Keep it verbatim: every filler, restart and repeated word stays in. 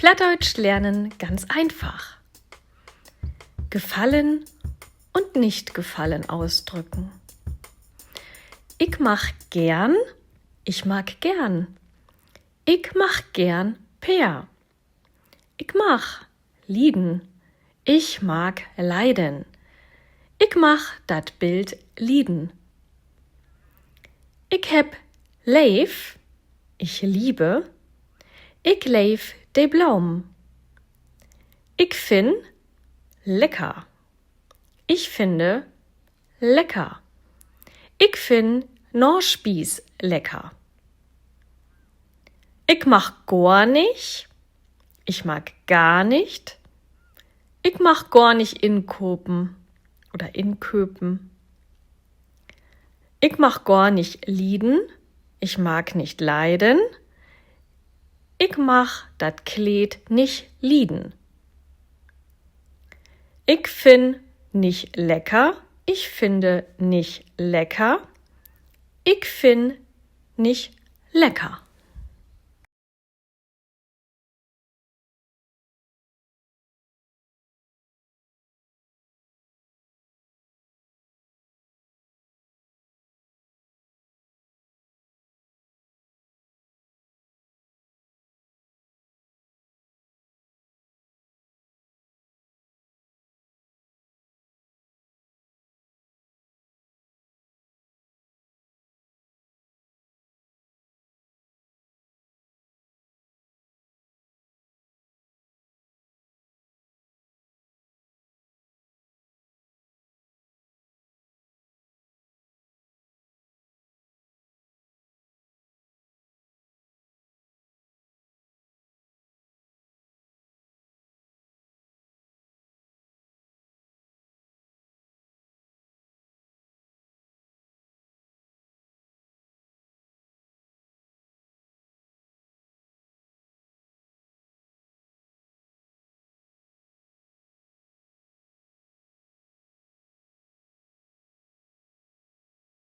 Plattdeutsch lernen ganz einfach. Gefallen und Nichtgefallen ausdrücken. Ik mag geern, ich mag gern. Ik mag geern Peer. Ik mag lieden, ich mag leiden. Ik mag dat Bild lieden. Ik hebb leev, ich liebe. Ik leev de Blomen. Ik finn lecker, ich finde lecker. Ik finn Naspies lecker. Ik mag gor nich, ich mag gar nicht. Ik mag gor nich inkopen oder inköpen. Ik mag gor nich lieden, ich mag nicht leiden. Ik mag dat Kleed nich lieden. Ik finn nich lecker, ich finde nicht lecker. Ik finn nich lecker.